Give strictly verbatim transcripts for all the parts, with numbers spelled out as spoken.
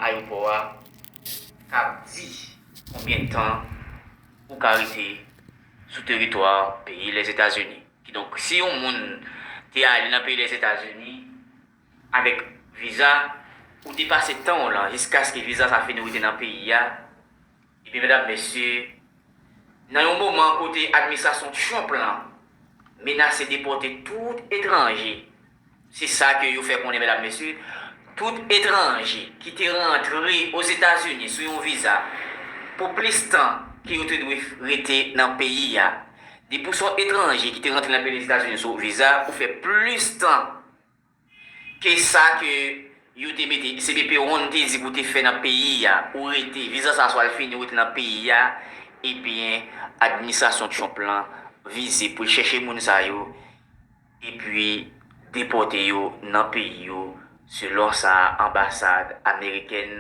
ayewopò a k ap di konbyen tan ou ka rete sou teritwa peyi Lèzetazini. Kidonk, si yon moun te ale nan peyi Lèzetazini avèk viza, ou depase tan w lan jiskaske viza sa fini rete nan peyi a, ebyen, medam, mesye, nan yon moman kote administrasyon Trump lan menase depòte tout etranje, se sa ke yo fè konnen, medam, mesye, tout etranje ki te rantre Ozetazini sou yon viza pou plis tan ke yo te dwe rete nan peyi a. Depi w se yon etranje ki te rantre nan peyi Lèzetazini sou viza, ou fè plis tan ke sa ke yo te mete, C B P One te di pou te fè nan peyi a, ou rete, viza sa swa l fini, ou rete nan peyi a, ebyen, administrasyon Trump lan vize pou l chèche moun sa yo, epi depòte yo nan peyi yo, selon sa anbasad amerikèn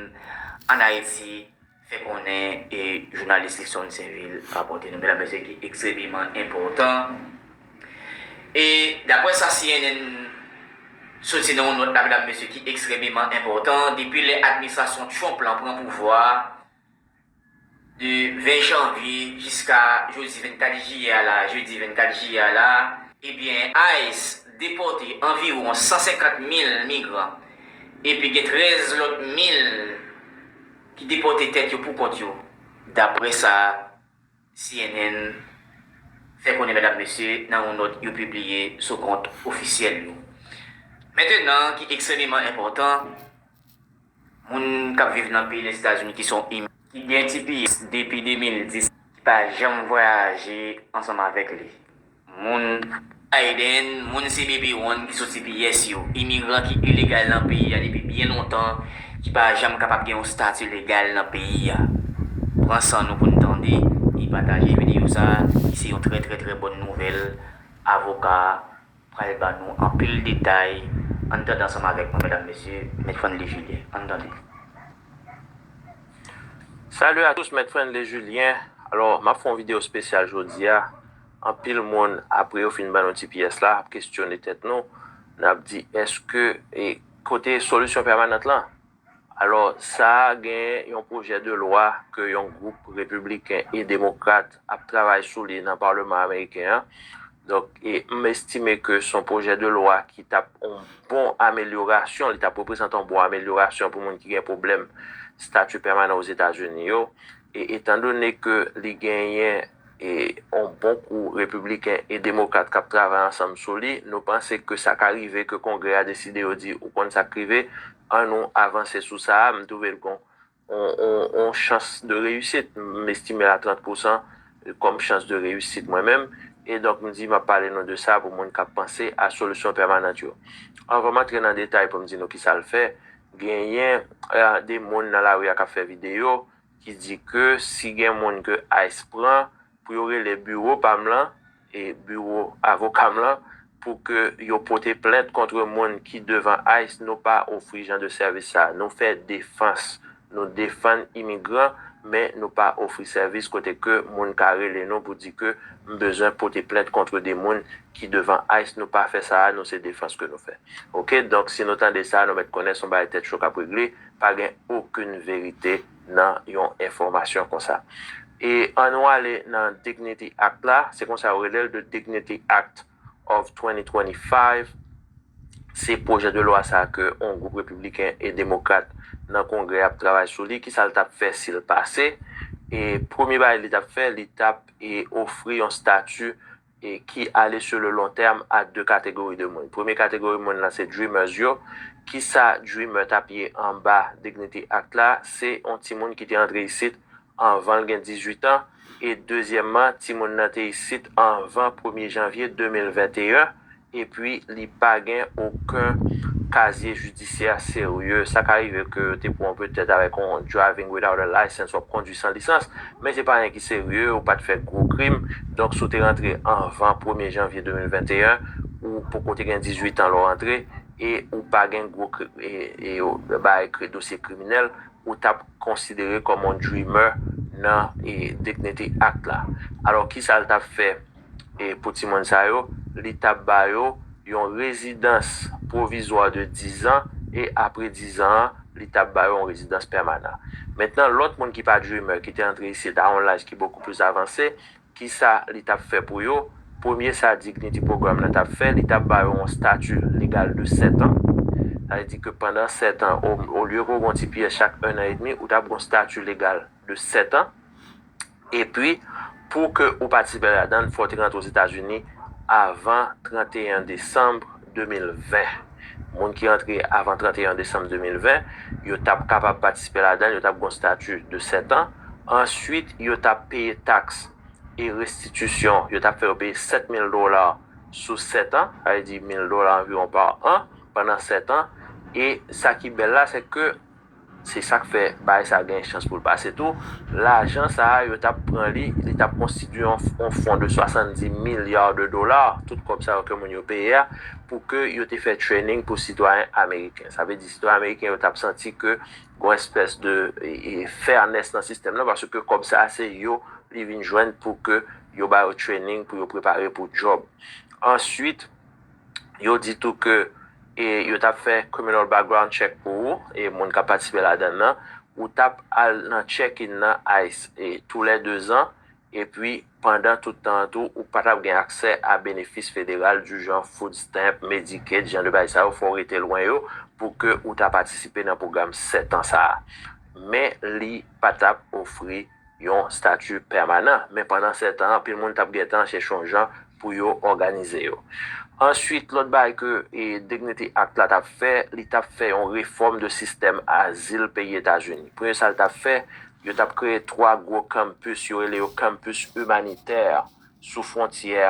ann Ayiti fè konnen e jounalis Lixon Sainvil rapòte nou. Medam, mesye, ki ekstrememan enpòtan. E daprè sa C N N soti nan yon nòt la, medam, mesye, ki ekstrememan enpòtan, depi lè administrasyon Trump lan pran pouvwa a, de ven janvye jiska jodi vennkat jiyè a la, jedi vennkat jiyè a la, ebyen, ICE depòte anviwon san senkant mil migran, epi gen trèz lòt mil ki depòte tèt yo pou kont yo, daprè sa C N N fè konnen, medam, mesye, nan yon nòt yo pibliye sou kont ofisyèl yo. Mentenan, ki ekstrememan enpòtan, moun k ap viv nan peyi Lèzetazini ki se yon im-, ki gen T P S depi de mil dis, ki pa janm vwayaje ansanm avèk li. Moun Biden, moun C B P One ki sou T P S yo, imigran ki ilegal nan peyi a depi byen lontan, ki pa janm kapab gen yon stati legal nan peyi a. Pran san nou pou n tande e pataje videyo sa a, ki se yon trè, trè, trè bòn nouvèl. Avoka pral ba nou anpil detay. Ann tande ansanm avèk mwen, medam, mesye, Mèt Franley Julien. Ann tande. Salut à tous, Mèt Franley Julien. Alò, m ap fè yon videyo espesyal jodi a. Anpil moun, apre yo fin ban nou T P S la, ap kesyone tèt nou. N ap di, èske, e, kote solisyon pèmanant lan? Alò, sa a gen yon pwojè de lwa ke yon gwoup repibliken e demokrat ap travay sou li nan Palman ameriken an. Donk, e, m estime ke se yon pwojè de lwa ki t ap yon bon amelyorasyon, li t ap reprezante yon bon amelyorasyon pou moun ki gen pwoblèm stati pèmanan Ozetazini yo. E etandone ke li genyen e yon bon kou repibliken e demokrat k ap travay ansanm sou li, nou panse ke sa ka rive ke Kongrè a deside yo di, ou konn sa k rive, ann nou avanse sou sa a, m twouve l gon yon, yon, yon chans de reyisit. M estime l a trant pousan kòm chans de reyisit mwen menm. E donk, m di m ap pale nou de sa pou moun k ap panse a solisyon pèmanant yo. Anvan m antre nan detay pou m di nou kisa l fè, genyen, e, de moun nan lari a k ap fè videyo ki di ke si gen moun ke ICE pran pou yo rele biwo pa m lan, e biwo avoka m lan, pou ke yo pote plent kont moun ki devan ICE, nou pa ofri jan de sèvis sa. Nou fè defans, nou defann imigran, men nou pa ofri sèvis kote ke moun ka rele nou pou di ke m bezwen pote plent kont de moun ki devan ICE. Nou pa fè sa a, nou se defans ke nou fè. Oke, donk si nou tande sa, nou mèt konnen se yon bagay tèt cho k ap regle, pa gen okenn verite nan yon enfòmasyon konsa. E ann nou ale nan Dignity Act la, se konsa yo rele l, the Dignity Act of twenty twenty-five. Se pwojè de lwa sa ke yon gwoup repibliken e demokrat nan Kongrè ap travay sou li. Kisa l t ap fè si l pase? E premye bagay li t ap fè, li t ap, e, ofri yon stati, e, ki ale sur le long terme a de kategori de moun. Premye kategori moun lan se dreamers yo. Kisa dreamer t ap ye anba Dignity Act la? Se yon timoun ki te antre isit anvan l gen dizuit an. E dezyèmman, timoun nan te isit anvan premye janvye de mil venteyen, epi li pa gen okenn kazye jidisyè serye. Sa ka rive ke yo te pran w petèt avèk yon driving without a license, w ap kondui san lisans, men se pa anyen ki serye, ou pa t fè gwo krim. Donk, si w te rantre anvan premye janvye de mil venteyen, ou poko te gen dizuit an lè w rantre, e ou pa gen gwo kri-, e, e, bagay kri-, dosye kriminèl, ou t ap konsidere kòm yon dreamer nan, e, Dignity Act la. Alò, kisa l t ap fè, e, pou timoun sa yo? Li t ap ba yo yon rezidans pwovizwa de diz an, e apre diz an, li t ap ba yo yon rezidans pèmanan. Mentnan, lòt moun ki pa dreamer, ki te antre isit a yon laj ki bokou plis avanse, kisa li t ap fè pou yo? Premye sa Dignity Program nan t ap fè, li t ap ba yo yon stati legal de sèt an. Sa vle di ke pandan sèt an, o- olye ke w gen yon ti pyès chak ennan edmi, ou t ap gen yon stati legal de sèt an. Epi, pou ke ou patisipe ladan l, fò w te rantre Ozetazini avan trannteyen desanm de mil ven. Moun ki rantre avan trannteyen desanm de mil ven, yo t ap kapab patisipe ladan l, yo t ap gen yon stati de sèt an. Answit, yo t ap peye taks e restitisyon, yo t ap fè yo peye sèt mil dola sou sèt an, sa vle di mil dola anviwon pa an, pandan sèt an. E sa ki bèl la, se ke se sa k fè bagay sa gen chans pou l pase tou. Lajan sa a, yo t ap pran li, li t ap konstitye yon, yon fon de swasanndis milya de dola, tout kòb sa yo ke moun yo peye a, pou ke yo te fè training pou sitwayen ameriken. Sa vle di sitwayen ameriken yo t ap santi ke gon espès de e, e, fairness nan sistèm nan, paske kòb sa a se yo li vin jwenn pou ke yo ba yo training, pou yo prepare pou djòb. Answit, yo di tou ke e, yo t ap fè criminal background check pou ou, e moun k ap patisipe ladan l nan, ou t ap al nan check-in nan ice e, tou lè de zan, epi pandan tout tan an tou, ou pa t ap gen aksè a benefis federal di jan food stamp, Medicaid, jan de bagay sa yo, fò w rete lwen yo pou ke ou ta patisipe nan pwogram sèt an sa a. Men li pa t ap ofri yon stati pèmanan, men pandan sèt an, anpil moun t ap gentan chèche yon jan pou yo òganize yo. Answit, lòt bagay ke e, Dignity Act la t ap fè, li t ap fè yon refòm de sistèm azil peyi Etazini. Premye sa l t ap fè, yo t ap kreye twa gwo kanpis, yo rele yo kanpis imanitè sou fwontyè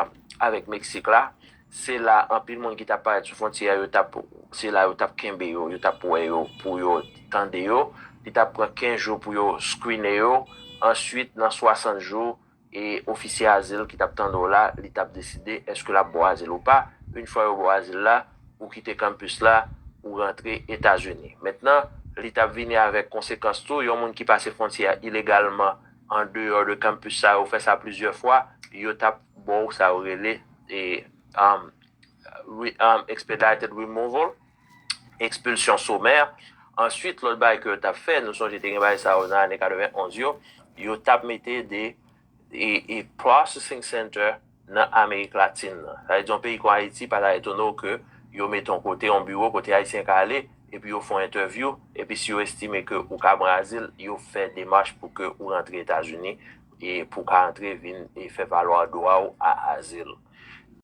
avèk Meksik la. Se la, anpil moun ki t ap parèt sou fwontyè a, yo t ap, se la yo t ap kenbe yo, yo t ap wè yo pou yo tande yo. Li t ap pran kenz jou pou yo screene yo. Answit, nan swasant jou, e ofisye azil ki t ap tande w la, li t ap deside èske l ap ba w azil ou pa. Yon fwa yo ba w azil la, ou kite kanpis la, ou rantre Etazini. Mentnan, li t ap vini avèk konsekans tou. Yon moun ki pase fwontyè a ilegalman andeyò de kanpis sa, ou fè sa plizyè fwa, yo t ap ba w sa yo rele e, um, re- um, expedited removal, ekspilsyon somè. Answit, lòt bagay ke yo t ap fè, nou sonje te gen bagay sa yo nan ane katrevenn onz yo, yo t ap mete de e, e processing center nan Amerik Latin nan. Sa vle di yon peyi kon Ayiti pa ta etone w ke yo mete yon kote, yon biwo kote Ayisyen ka ale, epi yo fè yon entèvyou, epi si yo estime ke ou ka pran azil, yo fè demach pou ke ou rantre Etazini e pou w ka antre vin e fè valwa dwa w a azil.